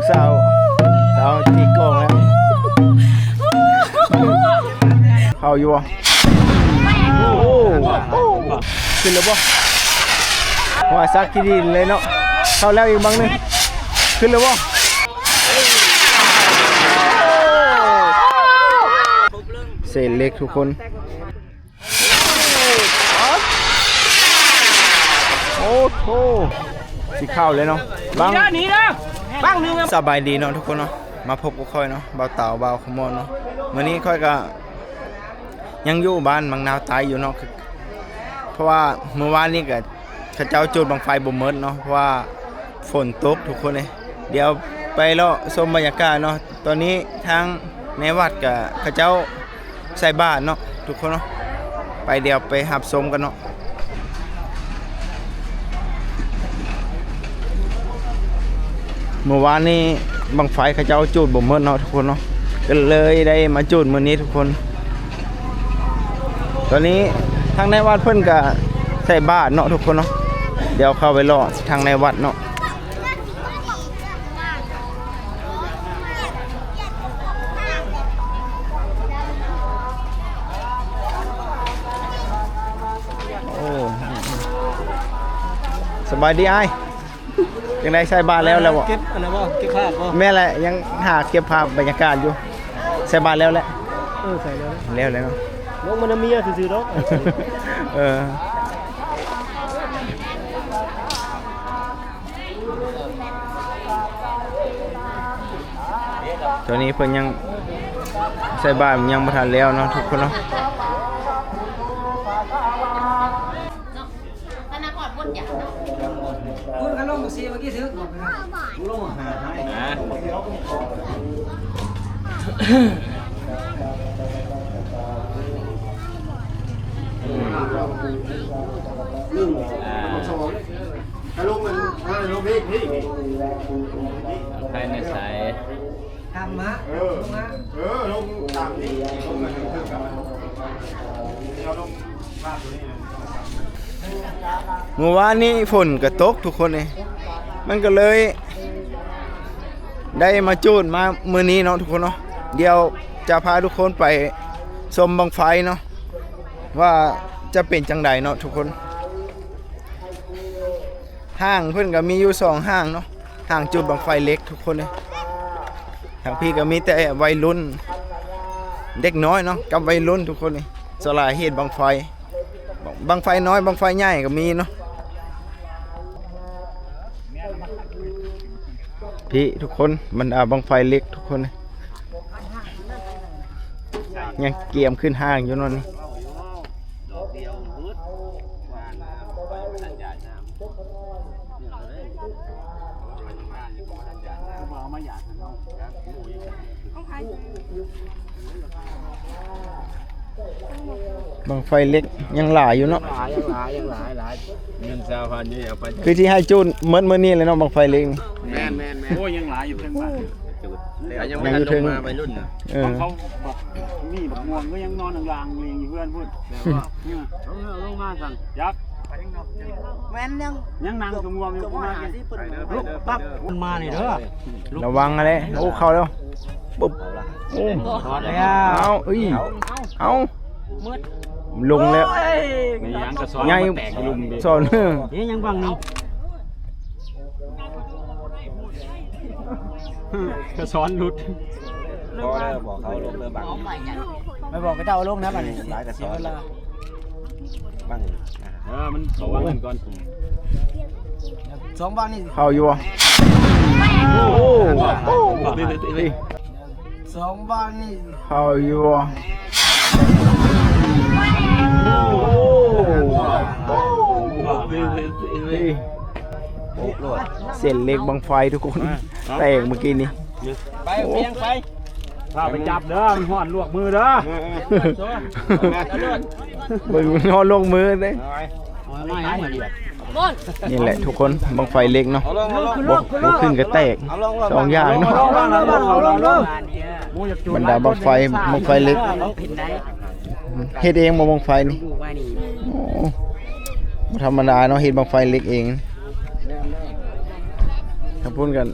ສາວ ສາວຕີກອງແລ້ວ ເຂົ້າຢູ່ບໍ່? ໂອ້ ຂຶ້ນແລ້ວບໍ່? ວ່າສັກຂີ້ດິນເລີຍເນາະ. ເຂົ້າແລ້ວອີກບັງໜຶ່ງ ຂຶ້ນແລ້ວບໍ່? ເສດເຫຼັກທຸກຄົນ. ໂອ້ໂຫ ຊິເຂົ້າເລີຍເນາະ ບັງ ໜີເດີ ບັງໜຶ່ງ. ສະບາຍດີເນາະທຸກຄົນເນາະ ມາພົບກັບຂ້ອຍເນາະ ບ່າວເຕົາ ບ່າວຂະມອນເນາະ. ມື້ນີ້ຂ້ອຍກະຍັງຢູ່ບ້ານໝາກນາວໃຕ້ຢູ່ເນາະ ຄື ເພາະວ່າມື້ວານນີ້ກະ ເຂົາເຈົ້າຈູດບັ້ງໄຟບໍ່ໝົດເນາະ ເພາະວ່າຝົນຕົກທຸກຄົນເອີຍ. ດຽວໄປເລາະຊົມບັນຍາກາດເນາະ. ຕອນນີ້ທາງໃນວັດກະເຂົາເຈົ້າໃສ່ບາດເນາະທຸກຄົນເນາະ. ໄປ ດຽວໄປຮັບຊົມກັນເນາະ. ມື້ວານນີ້ບັ້ງໄຟເຂົາເຈົ້າຈູດບໍ່ໝົດເນາະທຸກຄົນເນາະ ກໍເລີຍໄດ້ມາຈູດມື້ນີ້ທຸກຄົນ. ຕອນນີ້ທາງໃນວັດເພິ່ນກະໃສ່ບາດເນາະທຸກຄົນເນາະ. ດຽວເຂົ້າໄປເລາະທາງໃນວັດເນາະ. ໂອ້ ສະບາຍດີອ້າຍ. ຈັ່ງໃດ ໃສ່ບາດແລ້ວ ແລ້ວບໍ່? ເກັບອັນນັ້ນບໍ່? ເກັບພາບບໍ່? ແມ່ນແຫຼະ ຍັງຫາເກັບພາບບັນຍາກາດຢູ່. ໃສ່ບາດແລ້ວແຫຼະ. ເອີ ໃສ່ແລ້ວ ແລ້ວແລ້ວເນາະ. ລົງມານຳເມຍຊື່ໆດອກ. ເອີ ຕອນນີ້ເພິ່ນຍັງໃສ່ບາດ ຍັງບໍ່ທັນແລ້ວເນາະທຸກຄົນເນາະ. ເນາະ ທະນາຄອນບົດຢາເນາະ ພຸ້ນ ຄັນລົງບັກຊີເມື່ອກີ້ຖືກ ລົງຫາໃຫ້ນະ. ອ່າ ລົງມັນ ເອີ ລົງພີ້ ພີ້ ໃຜໃນໃສ? ຕາມມາ ເອີ ເອີ ລົງຕາມນີ້ ລົງມາເຖິງກັນ ເອົາລົງ ມື້ວານນີ້ຝົນກໍຕົກທຸກຄົນເອີຍ ມັນກໍເລີຍໄດ້ມາຈູດມາມື້ນີ້ເນາະທຸກຄົນເນາະ. ດຽວຈະພາທຸກຄົນໄປຊົມບັ້ງໄຟເນາະ ວ່າຈະເປັນຈັ່ງໃດເນາະທຸກຄົນ. ຫ້າງເພິ່ນກໍມີຢູ່ສອງຫ້າງເນາະ ຫ້າງຈູດບັ້ງໄຟເຫຼັກທຸກຄົນເອີຍ. ທາງພີ້ກໍມີແຕ່ໄວລຸ້ນ ເດັກນ້ອຍເນາະ ກັບໄວລຸ້ນທຸກຄົນເອີຍ ສ່ວນຫຼາຍເຮັດບັ້ງໄຟ ບັ້ງໄຟນ້ອຍ ບັ້ງໄຟໃຫຍ່ກໍມີເນາະ. ພີ້ທຸກຄົນ ບັນດາບັ້ງໄຟເຫຼັກທຸກຄົນ ຍັງກຽມຂຶ້ນຫ້າງຢູ່ເນາະນີ້. ບັ້ງໄຟເຫຼັກຍັງຫຼາຍຢູ່ເນາະ ຫຼາຍ ຍັງຫຼາຍ ຍັງຫຼາຍ ຫຼາຍ ເງິນຊາວພັນນີ້ເອົາໄປ ຄືຊິໃຫ້ຈູດໝົດມື້ນີ້ແຫຼະເນາະ ບັ້ງໄຟເຫຼັກນີ້. ແມ່ນໆໆ ໂອ້ຍ ຍັງຫຼາຍຢູ່ເທິງບ້ານ ຈູດ ຍັງບໍ່ທັນລົງມາໄວລຸ້ນນະ. ເອີ ຂອງເຂົາບັກ ມີບັກມ່ວງກໍຍັງນອນລາງໆເລງຢູ່ເຮືອນພຸ້ນ ແມ່ນບໍ່? ເອີ ເອົາລົງມາຊັ້ນ ຈັກ ແມ່ນຍັງ ຍັງນັ່ງສະງວມຢູ່ ປະມານ ລຸກປັບ ມັນມານີ້ເດີ ລະວັງຫັ້ນແຫຼະ. ໂອ້ ເຂົ້າແລ້ວ ປຶບ ໂອ້ ຖອດແລ້ວ ເອົາ ເອີຍ ເອົາ ໝົດ ລົງແລ້ວ ໂອ້ຍ ມີຫຍັງກະສອນ ໃຫຍ່ ມາແຕກຢູ່ລຸ່ມເດ ສອນ ເອີ ນີ້ຍັງບັ້ງໜຶ່ງ ກະສອນຫຼຸດ ພໍເດີ ບອກເຂົາລົງເດີບັ້ງ ໄປບອກເຂົາເຈົ້າເອົາລົງນະບັດນີ້ ຫຼາຍກະສອນ ເສຍເວລາ ບັ້ງ ເອີ ມັນເຂົ້າວັງກັນກ່ອນ ສອງບັ້ງນີ້ ເຂົ້າຢູ່ບໍ່? ໂອ້ ສອງບັ້ງນີ້ ເຂົ້າຢູ່ບໍ່? ໂອ້ ເສັ້ນເຫຼັກບັ້ງໄຟທຸກຄົນ ແຕກເມື່ອກີ້ນີ້ ໄປ ໂອ້ ພາໄປຈັບເດີ ມັນຮ້ອນລວກມືເດີ ເອີ ເບິ່ງ ມັນຮ້ອນລວກມືເດ້. ນີ້ແຫຼະທຸກຄົນ ບັ້ງໄຟເຫຼັກເນາະ ບໍ່ ບໍ່ຂຶ້ນກໍແຕກ ສອງຢ່າງເນາະ ບັນດາບັ້ງໄຟ ບັ້ງໄຟເຫຼັກ ເຮັດເອງບໍ່ບັ້ງໄຟນີ້? ໂອ້ ບໍ່ທຳມະດາເນາະ ເຮັດບັ້ງໄຟເຫຼັກເອງ. ທາງພຸ້ນກັນ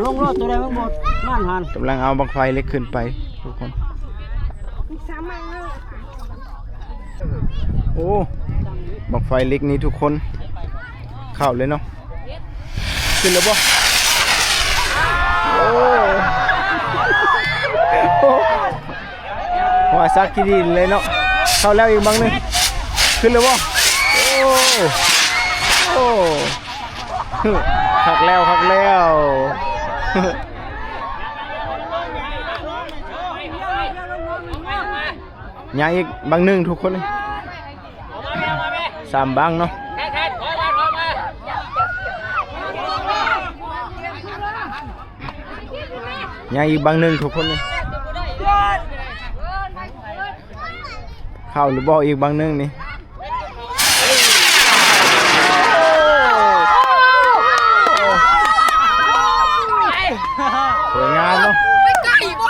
ລົງໂລດ ໂຕໃດມັນບໍ່ນັ້ນຫັ້ນ ກຳລັງເອົາບັ້ງໄຟເຫຼັກຂຶ້ນໄປທຸກຄົນ. ໂອ້ ບັ້ງໄຟເຫຼັກນີ້ທຸກຄົນ ເຂົ້າເລີຍເນາະ. ຂຶ້ນແລ້ວບໍ່? ໂອ້ ວ່າສັກຂີ້ດິນເລີຍເນາະ. ເຂົ້າແລ້ວອີກບັ້ງໜຶ່ງ. ຂຶ້ນແລ້ວບໍ່? ໂອ້ ໂອ້ ຄັກແລ້ວ ຄັກແລ້ວ. ຍັງອີກບັ້ງໜຶ່ງທຸກຄົນ. ສາມບັ້ງເນາະ. ຍັງອີກບັ້ງໜຶ່ງທຸກຄົນ. ເຂົ້າຫຼືບໍ່ອີກບັ້ງໜຶ່ງນີ້? ສວຍງາມເນາະ. ໄປໄກບໍ່?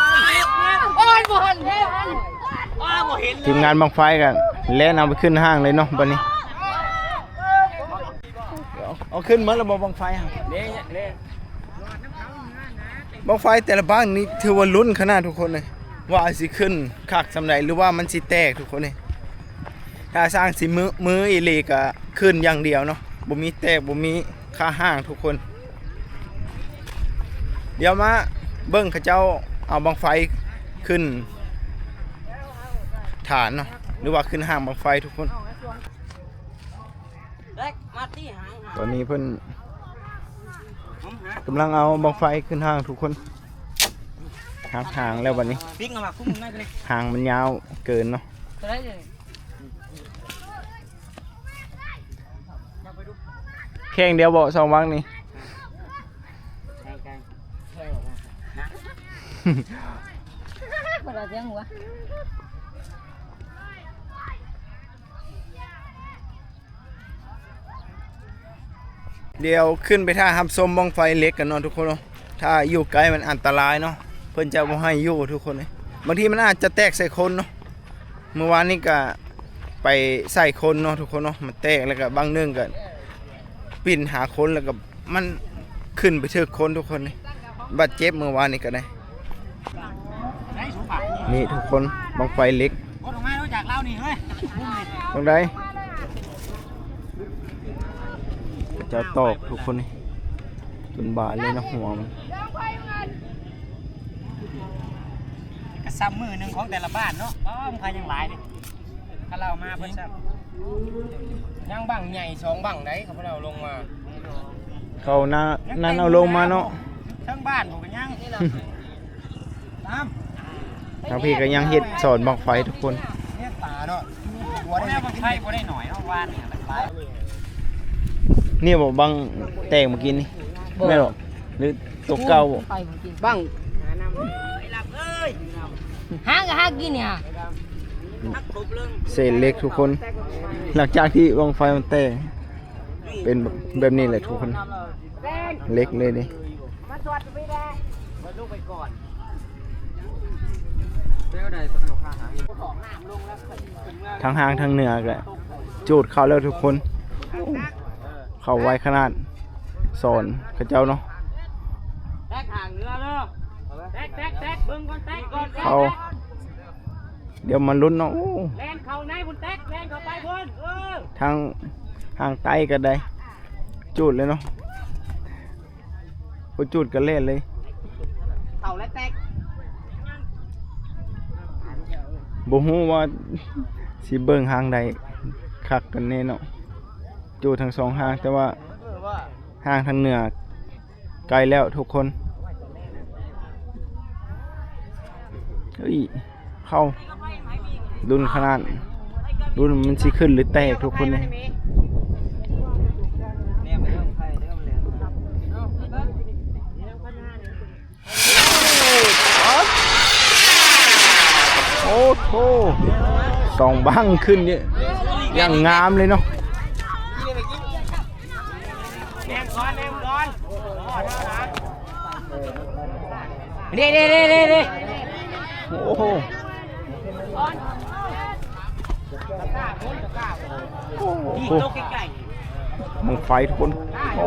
ໂອ້ຍ ບໍ່ທັນ ບໍ່ທັນ ບໍ່ເຫັນເລີຍ. ທີມງານບັ້ງໄຟກໍແລ່ນເອົາໄປຂຶ້ນຫ້າງເລີຍເນາະບັດນີ້. ເອົາ ເອົາຂຶ້ນໝົດແລ້ວບໍ່ບັ້ງໄຟ? ບັ້ງໄຟແຕ່ລະບັ້ງນີ້ຖືວ່າລຸ້ນຂະໜາດທຸກຄົນເລີຍ ວ່າຊິຂຶ້ນຄັກສ່ຳໃດ ຫຼືວ່າມັນຊິແຕກທຸກຄົນເລີຍ. ຖ້າຊ່າງຊິມື ມືອີ່ຫຼີກໍຂຶ້ນຢ່າງດຽວເນາະ ບໍ່ມີແຕກ ບໍ່ມີຄາຫ້າງທຸກຄົນ. ດຽວມາເບິ່ງເຂົາເຈົ້າເອົາບັ້ງໄຟຂຶ້ນຖານເນາະ ຫຼືວ່າຂຶ້ນຫ້າງບັ້ງໄຟທຸກຄົນ. ຕອນນີ້ເພິ່ນກຳລັງເອົາບັ້ງໄຟຂຶ້ນຫ້າງທຸກຄົນ. ຫັກຫາງແລ້ວບັດນີ້ ຫາງມັນຍາວເກີນເນາະ. ແຂ່ງດຽວບໍ່ສອງບັ້ງນີ້? ດຽວຂຶ້ນໄປຖ້າຮັບຊົມບັ້ງໄຟເຫຼັກກັນເນາະທຸກຄົນເນາະ. ຖ້າຢູ່ໃກ້ມັນອັນຕະລາຍເນາະ ເພິ່ນຈະບໍ່ໃຫ້ຢູ່ທຸກຄົນເອີຍ. ບາງທີມັນອາດຈະແຕກໃສ່ຄົນເນາະ. ມື້ວານນີ້ກະໄປໃສ່ຄົນເນາະທຸກຄົນເນາະ ມັນແຕກ ແລ້ວກະບັ້ງໜຶ່ງກະປິ່ນຫາຄົນ ແລ້ວກະມັນຂຶ້ນໄປຖືກຄົນທຸກຄົນ ບາດເຈັບມື້ວານນີ້ກະໄດ້. ນີ້ທຸກຄົນ ບັ້ງໄຟເຫຼັກ ຈັ່ງໃດ ເຈົ້າຕອກທຸກຄົນນີ້ ຈົນບາດເລີຍນະຫົວມັນ. ກະຊ້ຳມື້ໜຶ່ງຂອງແຕ່ລະບ້ານເນາະ. ປ້າ ມັນພາຍັງຫຼາຍເດ້ ຄັນລາວມາເບິດຊ້ຳ ຍັງບັ້ງໃຫຍ່ສອງບັ້ງໃດ ເຂົາບໍ່ໄດ້ເອົາລົງມາ. ເຂົານັ້ນເອົາລົງມາເນາະ ເທິງບ້ານພຸ້ນກະຍັງ. ທາງພີ້ກະຍັງເຮັດສອນບັ້ງໄຟທຸກຄົນ. ນີ້ບໍ່ບັ້ງແຕກມື້ກີ້ນີ້ ແມ່ນບໍ່ ຫຼືໂຕເກົ່າບໍ່? ບັ້ງ ຫາກະຫາກກິນນີ້ຫາ ເສດເຫຼັກທຸກຄົນ. ຫຼັງຈາກທີ່ບັ້ງໄຟມັນແຕກ ເປັນແບບນີ້ແຫຼະທຸກຄົນ ເຫຼັກເລີຍນີ້. ທາງຮ່າງທາງເໜືອກະຈູດເຂົ້າແລ້ວທຸກຄົນ ເຂົ້າໄວຂະໜາດ ສອນເຂົາເຈົ້າເນາະ. ເຂົ້າ ດຽວມາລຸ້ນເນາະ. ໂອ້ ແລ່ນເຂົ້າໃນພຸ້ນແຕັກ ແລ່ນເຂົ້າໄປພຸ້ນ. ເອີ ທາງ ທາງໃຕ້ກະໄດ້ ຈູດເລີຍເນາະ ບໍ່ຈູດກະແລ່ນເລີຍ. ເຂົ້າແລ້ວແຕັກ ບໍ່ຮູ້ວ່າຊິເບິ່ງຮ່າງໃດຄັກກັນແນ່ເນາະ. ຈູດທັງສອງຮ່າງ ແຕ່ວ່າຮ່າງທາງເໜືອ ໃກ້ແລ້ວທຸກຄົນ. ເອີຍ ເຂົ້າ ລຸ້ນຂະໜາດ ລຸ້ນມັນຊິຂຶ້ນຫຼືແຕກທຸກຄົນເອີຍ. ໂອ້ໂຫ ສອງບັ້ງຂຶ້ນນີ້ ຢ່າງງາມເລີຍເນາະ. ເດ້ ເດ້ ເດ້ ເດ້ ເດ້ ໂອ້ໂຫ ໂອ້ໂຫ ບັ້ງໄຟທຸກຄົນ ໂອ້.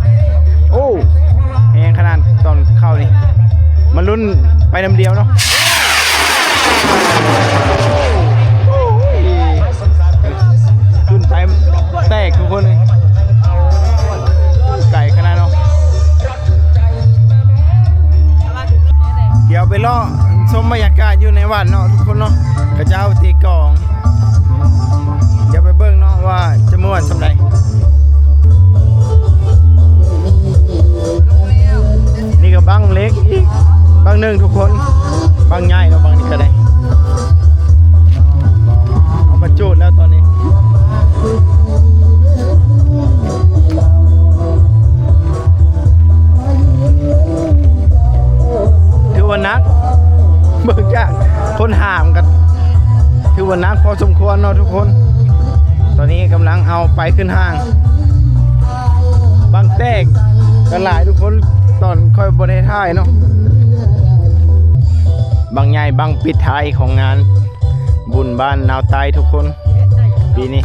ໄປນຳດຽວເນາະ. ໂອ້ຍ ຂຶ້ນໄປແຕກທຸກຄົນເລີຍ ໄກຂະໜາດເນາະ. ດຽວໄປເລາະຊົມບັນຍາກາດຢູ່ໃນວັດເນາະທຸກຄົນເນາະ ເຂົາເຈົ້າຕີກອງ. ດຽວໄປເບິ່ງເນາະວ່າຈະມ່ວນສ່ຳໃດ. ນີ້ກໍບັ້ງເຫຼັກອີກບັ້ງໜຶ່ງທຸກຄົນ ບັ້ງໃຫຍ່ເນາະ ບັ້ງນີ້ກໍໄດ້ ເອົາມາຈູດແລ້ວຕອນນີ້. ຖືວ່າໜັກ ເບິ່ງຈາກຄົນຫາມກັນ ຖືວ່າໜັກພໍສົມຄວນເນາະທຸກຄົນ. ຕອນນີ້ກຳລັງເອົາໄປຂຶ້ນຫ້າງ ບັ້ງແຕກກໍຫຼາຍທຸກຄົນ ຕອນຂ້ອຍບໍ່ໄດ້ຖ່າຍເນາະ. ບັ້ງໃຫຍ່ ບັ້ງປິດທ້າຍຂອງງານ ບຸນບ້ານນາວໃຕ້ທຸກຄົນ ປີນີ້.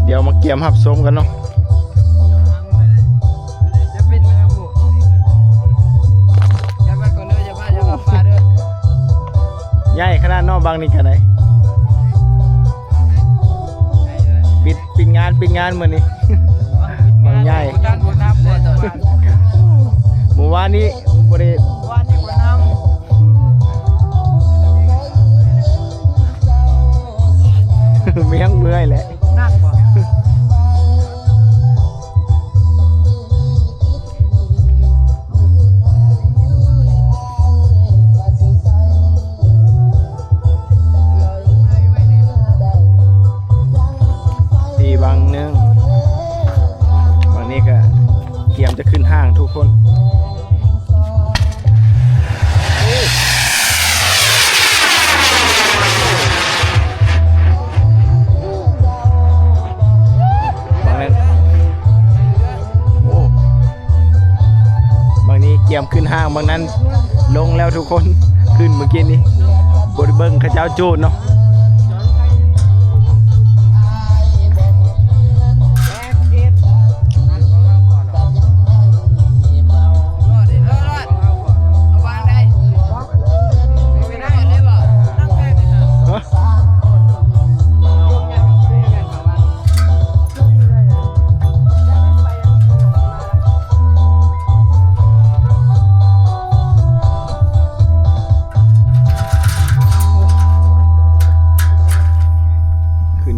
ດຽວມາກຽມຮັບຊົມກັນເນາະ. ໃຫຍ່ຂະໜາດເນາະ ບັ້ງນີ້ກໍໄດ້ ປິດ ປິດງານ ປິດງານມື້ນີ້ ບັ້ງໃຫຍ່. ມື້ວານນີ້ບໍ່ໄດ້ ວານນີ້ບໍ່ນຳ ແມ່ງເມື່ອຍແຫຼະ ໜັກບໍ່? ຕີບັ້ງໜຶ່ງ ບັ້ງນີ້ກໍກຽມຈະຂຶ້ນຫ້າງທຸກຄົນ. ບັ້ງນັ້ນ ໂອ້ ບັ້ງນີ້ກຽມຂຶ້ນຫ້າງ ບັ້ງນັ້ນລົງແລ້ວທຸກຄົນ. ຂຶ້ນມື້ກີ້ນີ້ ບໍ່ໄດ້ເບິ່ງເຂົາເຈົ້າຈູດເນາະ. ຮະ? ຂຶ້ນ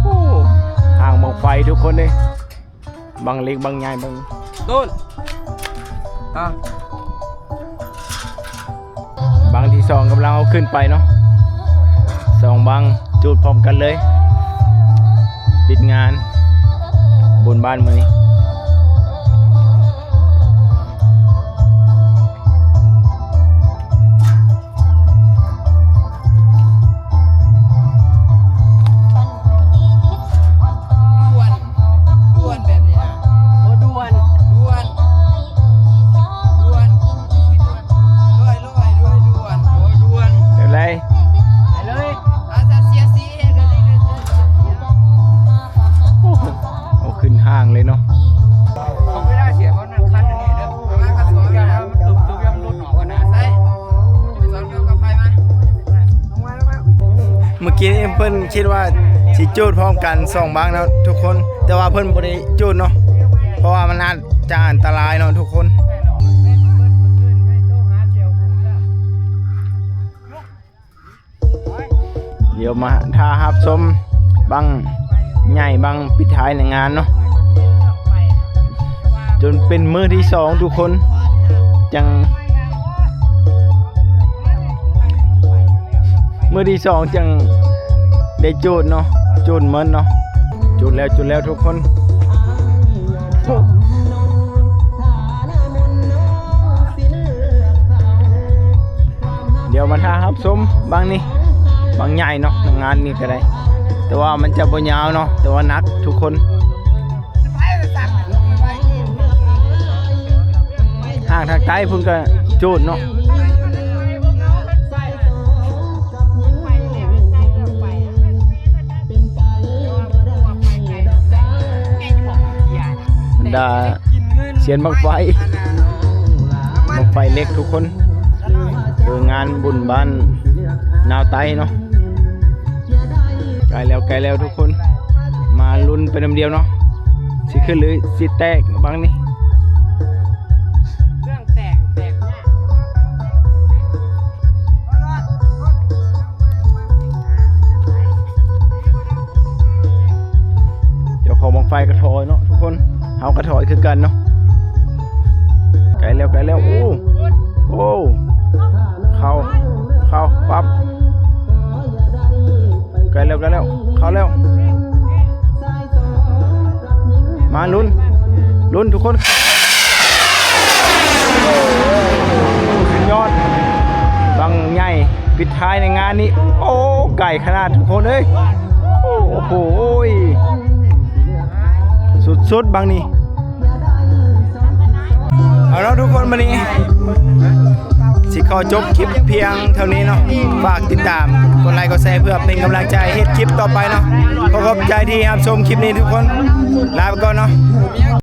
ໂອ້ ຫ້າງບັ້ງໄຟທຸກຄົນເດ້. ບັ້ງເຫຼັກ ບັ້ງໃຫຍ່ ບັ້ງ ໂດນ ອ່ະ ບັ້ງທີສອງກຳລັງເອົາຂຶ້ນໄປເນາະ. ສອງບັ້ງຈູດພ້ອມກັນເລີຍ ປິດງານບຸນບ້ານມື້ນີ້. ດ່ວນ ດ່ວນແບບນີ້ນະ ບໍ່ດ່ວນ ດ່ວນ ດ່ວນ ລອຍໆ ດ່ວນ ດ່ວນ ແບບໃດ ໄປເລີຍ ອາ ເສຍສີ ໂອ້ໂຫ ເອົາຂຶ້ນຫ້າງເລີຍເນາະ. ເມື່ອກີ້ນີ້ເພິ່ນຄິດວ່າຊິຈູດພ້ອມກັນສອງບັ້ງເນາະທຸກຄົນ ແຕ່ວ່າເພິ່ນບໍ່ໄດ້ຈູດເນາະ ເພາະວ່າມັນອາດຈະອັນຕະລາຍເນາະທຸກຄົນ. ດຽວມາຖ້າຮັບຊົມບັ້ງໃຫຍ່ ບັ້ງປິດທ້າຍໃນງານເນາະ ຈົນເປັນມື້ທີສອງທຸກຄົນ ຈັ່ງ ມື້ທີສອງຈັ່ງໄດ້ຈູດເນາະ ຈູດເໝິດເນາະ ຈູດແລ້ວ ຈູດແລ້ວທຸກຄົນ. ດຽວມາຖ້າຮັບຊົມບັ້ງນີ້ ບັ້ງໃຫຍ່ເນາະ ໃນງານນີ້ກໍໄດ້ ແຕ່ວ່າມັນຈະບໍ່ຍາວເນາະ ແຕ່ວ່າໜັກທຸກຄົນ. ຫ້າງທາງໃຕ້ເພິ່ນກໍຈູດເນາະ. ອ່າ ສຽນບັ້ງໄຟ ບັ້ງໄຟເຫຼັກທຸກຄົນ ຄືງານບຸນບ້ານນາວໃຕ້ເນາະ. ໃກ້ແລ້ວ ໃກ້ແລ້ວທຸກຄົນ ມາລຸ້ນໄປນຳດຽວເນາະ ຊິຂຶ້ນຫຼືຊິແຕກບັ້ງນີ້. ເຈົ້າຂອງບັ້ງໄຟກະຖອຍເນາະທຸກຄົນ ເຮົາກະຖອຍຄືກັນເນາະ. ໃກ້ແລ້ວ ໃກ້ແລ້ວ ໂອ້ ໂອ້ ເຂົ້າ ເຂົ້າປັບ. ໃກ້ແລ້ວ ໃກ້ແລ້ວ ເຂົ້າແລ້ວ ມາລຸ້ນ ລຸ້ນທຸກຄົນ. ໂອ້ ສຸດຍອດ ບັ້ງໃຫຍ່ປິດທ້າຍໃນງານນີ້. ໂອ້ ໄກຂະໜາດທຸກຄົນເອີຍ ໂອ້ໂຫ ສຸດໆ ບັ້ງນີ້. ເອົາເນາະທຸກຄົນ ມື້ນີ້ຊິຂໍຈົບຄລິບພຽງເທົ່ານີ້ເນາະ. ຝາກຕິດຕາມ ກົດໄລ ກົດແຊ ເພື່ອເປັນກຳລັງໃຈເຮັດຄລິບຕໍ່ໄປເນາະ. ຂໍຂອບໃຈທີ່ຮັບຊົມຄລິບນີ້ທຸກຄົນ ລາໄປກ່ອນເນາະ.